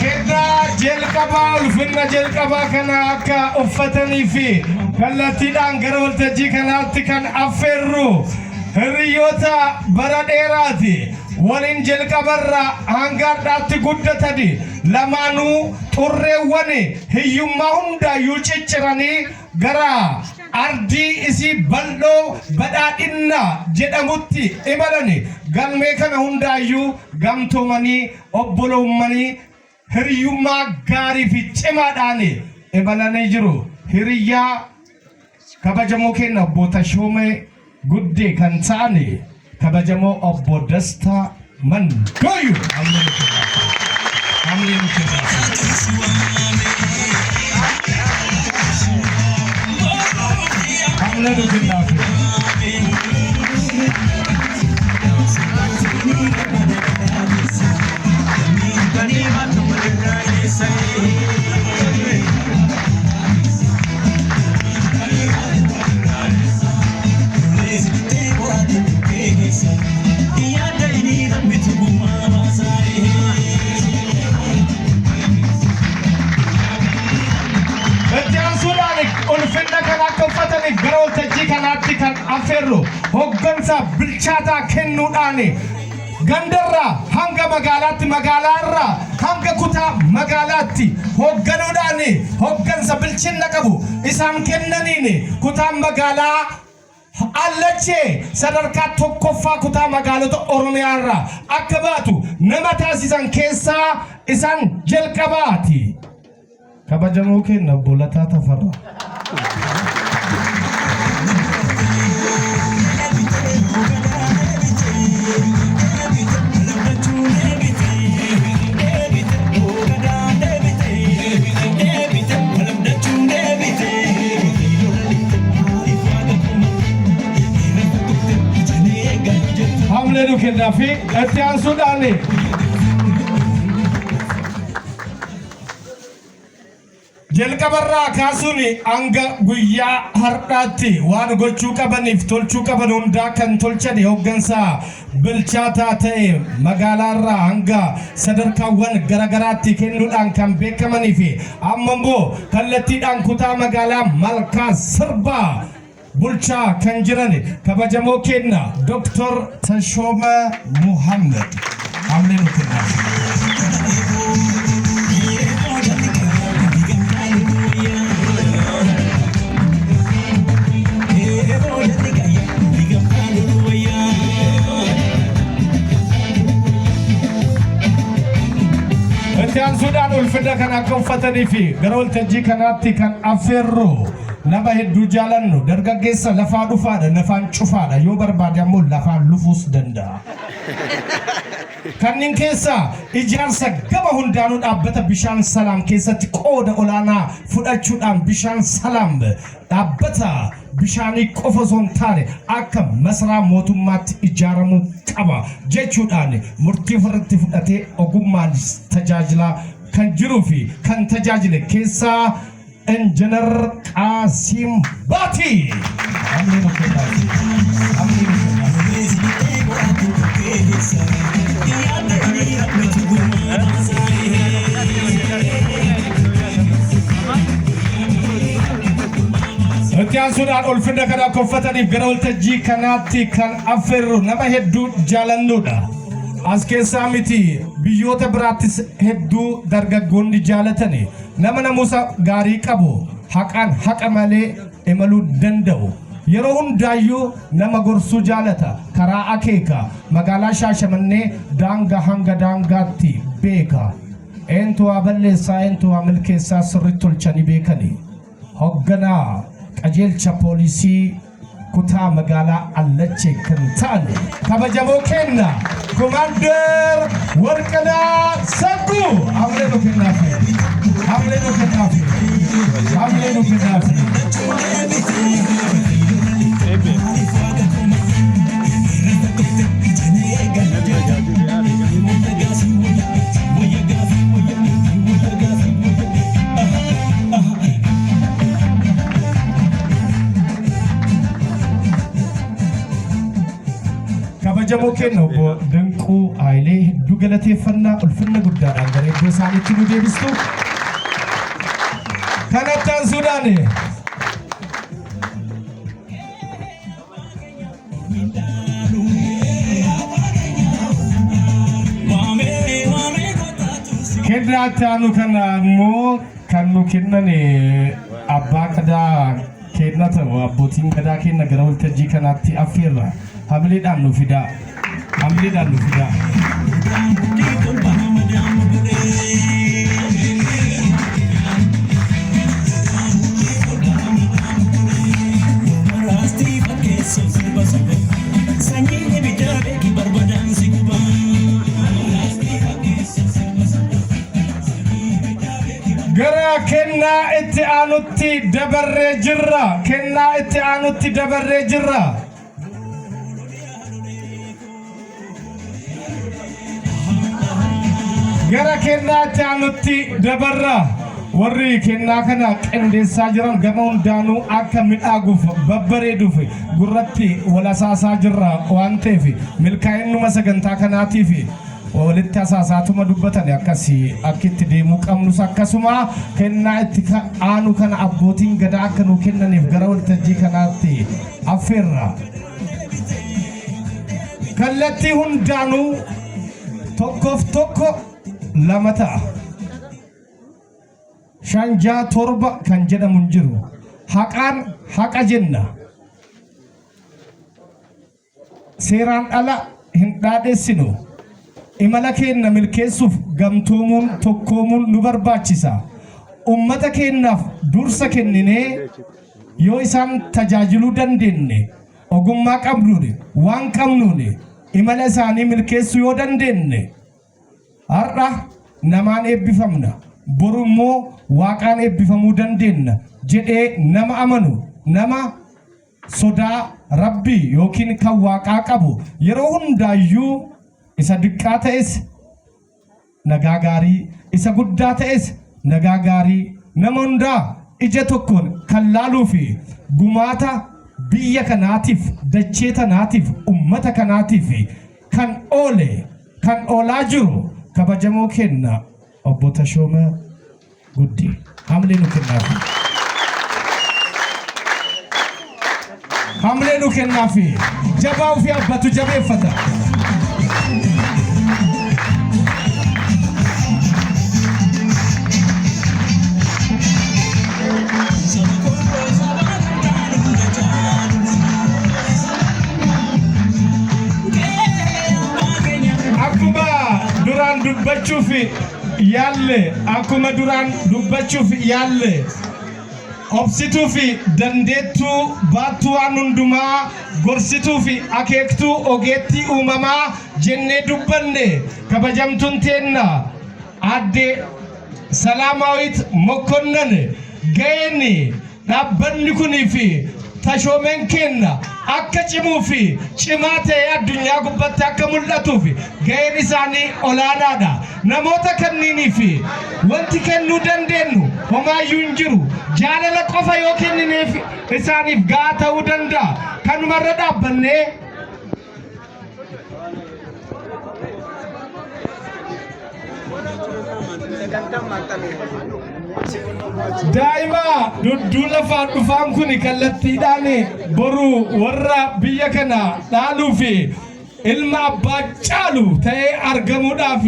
Kennaa jalqabaa ulfinna jalqabaa kana akka uffatanii fi kallattiidhaan gara waltajjii kanaatti kan affeerru hiriyoota bara dheeraati. Waliin jalqabarraa hanga har'aatti guddatani lamaanuu xurreewwan hiyyummaa hundaayyuu cicciranii gara ardii isii bal'oo badhaadhinna jedhamutti imalani. Galmee kana hundaayyuu gamtoomanii obboloommanii hiriyyummaa gaarii fi cimaadhaan imalanii jiru. Hiriyyaa kabajamoo keenya obbo Tashoomee Guddee kan ta'an kabajamoo obbo Dastaa Mandooyyu. Hamlee nu kennaaf. Hamlee nu kennaaf. Itti aansuudhaan ulfinna kan akka uffataniif gara waltajjii kanaatti kan affeerru hoggansa bilchaataa kennuudhaan gandarraa hanga magaalaatti magaalaarraa hanga kutaa magaalaatti hogganuudhaan hoggansa bilchinna qabu isaan kennaniin kutaan magaalaa Allachee sadarkaa tokkoffaa kutaa magaalota Oromiyaarraa akka baatu nama taasisan keessaa isaan jalqabaati. Kabajamoo keenya obbo Lataa Tafarraa. Hamlee nu kennaa fi itti aansuudhaan Jalqabarraa kaasuun hanga guyyaa har'aatti waan gochuu qabaniif tolchuu qaban hundaa kan tolchan hooggansa bilchaataa ta'e magaalaarraa hanga sadarkaawwan garagaraatti kennuudhaan kan beekamanii fi amma immoo kallattiidhaan kutaa magaalaa Malkaa Sirbaa bulchaa kan jiran kabajamoo keenya Dr. Tashooma Muhammad. Hamlee nu kennaa. Itti aansuudhaan ulfina kan akka uffatanii fi gara waltajjii kanaatti kan affeerru nama hedduu jaalannu dargaggeessa lafaa dhufaadha, lafaan cufaadha, yoo barbaade ammoo lafaan lufuus danda'a. Kanneen keessaa ijaarsa gama hundaanuu dhaabbata bishaan salaam keessatti qooda olaanaa fudhachuudhaan bishaan salaam dhaabbata bishaanii qofa osoo hin taane akka masaraa mootummaatti ijaaramuu qaba jechuudhaan murtii ofirratti fudhatee ogummaan tajaajilaa kan jiruu fi kan tajaajile keessaa Injinar Qaasiim Baatii. Amni nu kennaafi. Amni nu kennaafi. Itti aansuudhaan ulfina kana akka uffataniif gara waltajjii kanaatti kan affeerru nama hedduu jaalannudha. As keessaa miti biyyoota biraattis hedduu dargaggoonni jaalatani. Nama namuusa gaarii qabu, haqaan haqa malee imaluu danda'u. Yeroo hundaayyuu nama gorsuu jaalata, karaa akeeka, magaalaa Shaashamannee daangaa hanga daangaatti beeka. Eentu waa balleessaa, eentu waa milkeessaa sirriitti tolchanii beekani. Hogganaa qajeelcha poolisii kutaa magaalaa Allachee kan ta'an kabajamoo kenna Komaander Warqinaa Sagguu hamlee nu kennaafi. Hamlee nu kennaafi. Hamlee nu kennaafi. Kabajamoo keenya obbo Dinquu Hayilee hedduu galateeffannaa ulfinna guddaadhaan gara iddoo isaaniitti nu deebistu. Kanatti aansuudhaan kennaa itti aanu kana immoo kan nu kennan abbaa gadaa kenna ta'u abbootiin gadaa kenna gara waltajjii kanaatti affeerra. Hamileedhaan nu fidaa. Hamileedhaan nu fidaa. Sanyiin ibiddaa beeki barbadaan si gubaa. Gara kennaa itti aanutti dabarree jirra. Kennaa itti aanutti dabarree jirra. Gara kennaa itti aanutti dabarra. Warri kennaa kana qindeessaa jiran gama hundaanuu akka midhaaguuf babbareeduuf gurratti wal asaasaa jirra waan ta'eef milkaa'inuma sagantaa kanaatiif walitti asaasaatuma dubbatan akkasii akka itti deemuu qabnus akkasuma kennaa itti aanu kana abbootiin gadaa akka nuu kennaniif gara waltajjii kanaatti affeerra. Kallattii hundaanuu tokkoof tokko lama ta'a. 5 6 7 kan jedhamu hin jiru. Haqaan haqa jenna. Seeraan ala hin dhaadhessinu. Imala keenna milkeessuuf gamtoomuun tokkoomuun nu barbaachisa. Ummata keennaaf dursa kenninee yoo isaan tajaajiluu dandeenne ogummaa qabnuun waan qabnuun imala isaanii milkeessuu yoo dandeenne har'a namaan eebbifamna boru immoo waaqaan eebbifamuu dandeenna jedhee nama amanu nama sodaa rabbii yookiin kan waaqaa qabu yeroo hundaayyuu isa diqqaa ta'es nagaa gaarii isa guddaa ta'es nagaa gaarii nama hundaa ija tokkoon kan laaluu fi gumaata biyya kanaatiif dachee tanaatiif ummata kanaatiif kan oole kan oolaa jiru kabajamoo kenna obbo Tashooma Guddii hamlee nu kennaafi. Hamlee nu kennaafi jabaa ofii abbatu jabeeffata. Akkuma duraan dubbachuuf yaalle akkuma duraan dubbachuuf yaalle obsituu fi dandeettuu baattuu waan hundumaa gorsituu fi akeektuu ogeettii uumamaa jennee dubbanne kabajamtuun teenna aadde Salaamaawit Mokkonnan ga'een dhaabbanni kunii fi tashoomeen keenna akka cimuu fi cimaa ta'ee addunyaa gubbatti akka mul'atuuf ga'een isaanii olaanaadha. Namoota kanniinii fi wanti kennuu dandeenyu homaayyuu hin jiru. Jaalala qofa yoo kennineef isaaniif ga'aa ta'uu danda'a. Kanumarra dhaabbannee Daa'ima dudduu lafaa dhufaan kun kallattiidhaan boru warra biyya kana dhaaluu fi ilma abbaa caalu ta'ee argamuudhaaf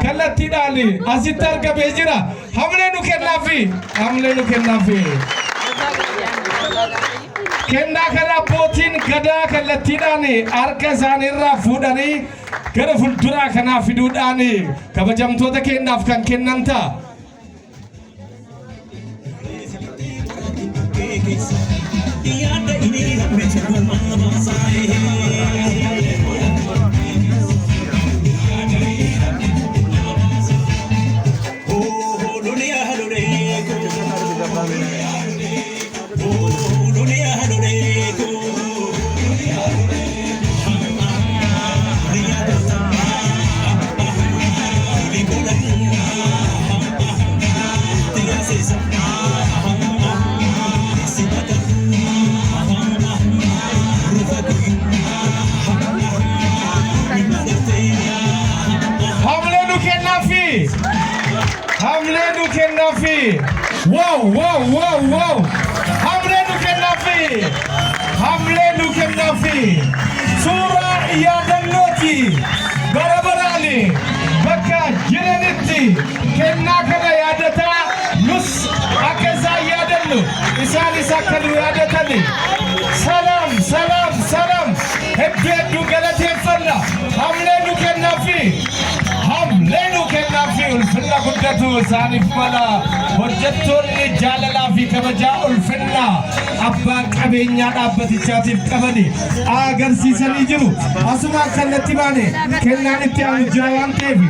kallattiidhaan asitti argamee jira. Hamlee nu kennaafi. Hamlee nu kennaafi. Kennaa kana abbootiin gadaa kallattiidhaan harka isaaniirraa fuudhanii gara fuulduraa kanaa fiduudhaan kabajamtoota keenyaaf kan kennan ta'a. kennaafi. Wow, wow, wow, wow. Hamlee nu kennaafi. Hamlee nu kennaafi. Suuraa yaadannooti. Bara baraani bakka jiranitti kennaa kana yaadataa, nus akka isaan yaadannu, isaanis akka nu yaadatani. Salaam, salaam, salaam. Hedduu hedduu galateeffanna. Hamlee nu kennaafi. Hamlee nu kennaafi. Ulfinna guddatu isaaniif mala. Hojjettoonni jaalalaa fi kabajaa ulfinna abbaa qabeenyaa dhaabbatichaatiif qabani agarsiisanii jiru. Asumaan kallattii baane kennaan itti aanu jira waan ta'eef.